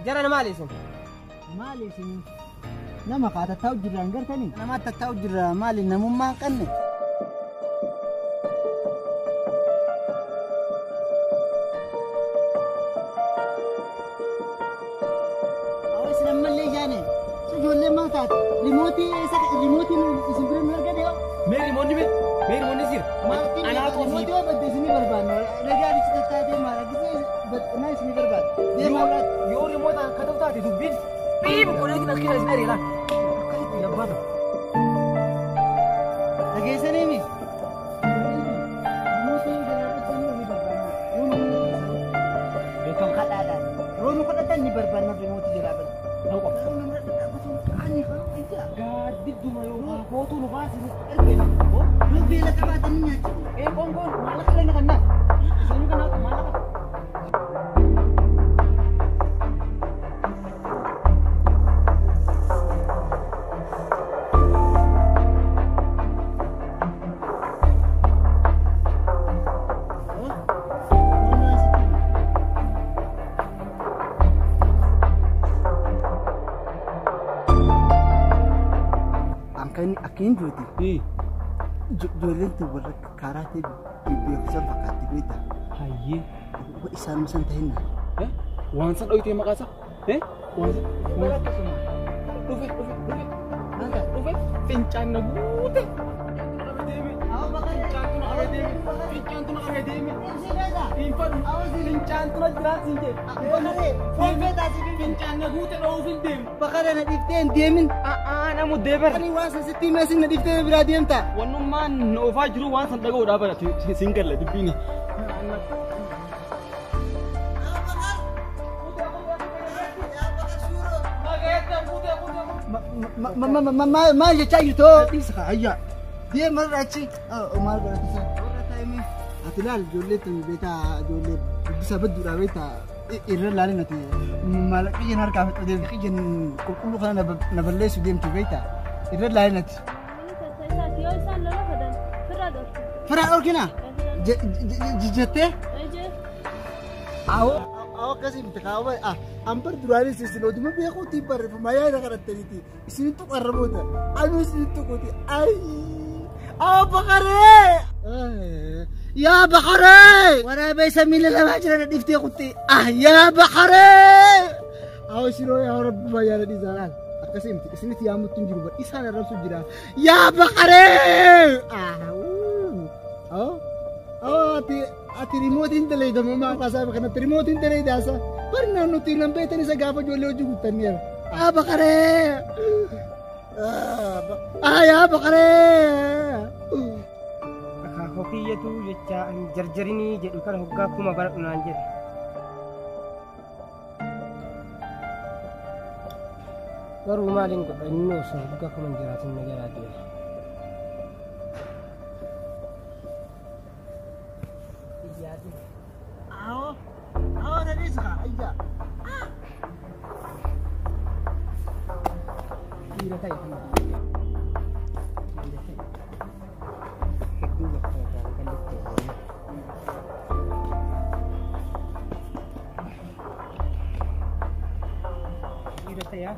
Jarana maali isin? Maali isin? Nama kaa tattaa'u jirra hin gartanii? Nama tattaa'u jirra maali namummaa hin qabne? Awwa isin ammallee jaane. Ijoollee maal taate? Rimootii eessa rimootiin isin bira nu argate yoo? Mee rimoonni mee? Mee rimoonni jira? Anaatu ofii. Rimootii yoo badde isinii barbaanna. Ragaa achi tattaatee maal argisee badnaa isinii barbaada. Deemaa biraatti. Yoo rimoota akka ta'u taate dubbiin dhiibu godheetiin as keessa isin ari'aa. Akkasitti yabbaata. Dhageessanii mi? Rimootiin jalaa dhufanii ni barbaanna. Yoo nu Beekamu. kadhaadhaan. Yoo nu kadhatan ni barbaanna rimootii jalaa badde. Ta'uu qaba. Garuu namni dhaabbatu qaanii haa ijaa. Gaaddidduma yookaan kootuu nu baasi nu ergeera. Yoo beela qabaatan ni nyaachisu. Ee qoonqoon maallaqa illee na kannaa. Isinuu kanaaf maallaqa. Akkan jooti ijoolleen tun warra karaa ta'e beekumsa fakkaatti beektaa. Hayyee. Isaan san tahinna. Waan san dhoyitee maqaa isaa? Waan san. Dhufe dhufe dhufe dhufe fincaan na guute. Fincaan tuna qabee deeme. Hinfadhu. Fincaan tuna jiraat siin jedhe. Fincaan na guute dho'uuf hin deemu. Bakara na dhiiftee hin deemin. Namu deeber. Ani waan san sitti himee sin na dhiiftee biraa deemta. Wannummaan na oofaa jiru waan san dhaga'uudhaa bara siin galla dubbiini. Maal jechaa jirtoo? Dhiisa hayya. Deemarra achi maal godhatu warra taa'imee. Ati laal ijoollee tun beektaa ijoollee dubbisa badduudha beektaa irra laalin ati maallaqa qiyyan harkaa fixu deemtu qiyyan qulqulluu kana na balleessu deemtu beektaa irra laalin ati. Yoo isaan lola fadan firraa dhorku. Firaa dhorkina jettee? Awoo akkasii miti kaawwa ambar duraanis isin oduma beekuutiin barreeffama yaada kadhattaniiti isinittu qarraboota anuu isinittu qooti ayi awoo baqaree yaa baqaree waraabessa miila lamaa jira dhiftee kutte ah yaa baqaree awoo isinoo yaa rabbi yaada dhiisaa laal akkasii miti isinitti yaamuttu hin jiru bar isaan arrabsu jira yaa baqaree awoo awoo ati ati rimootiin daleeydamu maa qaasaa kanatti rimootiin daleeydaasa bari naannootti nan beektan isa gaafa ijoollee hojii guutanneera. Aa baqaree! Aa yaa baqaree! Akaakuu kiyyatu jecha hin jarjarinii jedhu kana hoggaa kuma bara dhunaan jedhe. Garuu maaliin godha inni osoo hoggaa kuma hin jiraatin na jalaa du'e. Awoo! Awoo na dhiisa ayyaa! Dhiira ta'e kana. Dhiira ta'e. Hedduu bakka irraa hin galletti oolanii. Dhiira ta'e haa.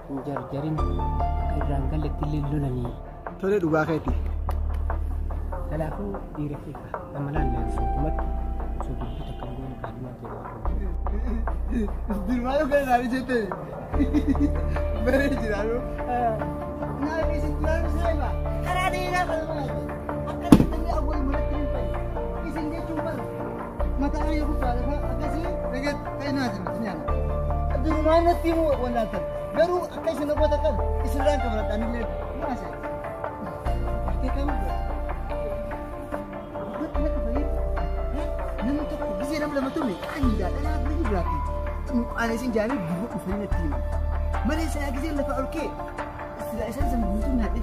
Hin jarjarin akka irraa hin galletti illee lolanii. Tole dhugaa keeti. Kanaafuu dhiira keessa nama laallee suutumatti osoo dubbii takka hin goone kaadhimaa ta'e Dirmaa yookaan ilaalii jettee baree jiraanu. Naan isin duraanu saayiba karaa dheeraa kana maal akka namni awwaal manatti hin fayyadu. Isin jechuun bara mataa yoo gubbaa lafa akkasii dhageet ta'inaa jira nyaata. Durumaan natti himuu wallaaltan garuu akka isin abboota qabu isinirraan kafaladhaan illee maasee. Bartee kam godha? Namni tokko gisee nama lama tume qaaniidha dhalaa bira jiraati. Qaanesin jaanii duuba dhufanii natti himan. Malee silaa gisee lafa ol kee silaa isaan sana guutuu nyaadhee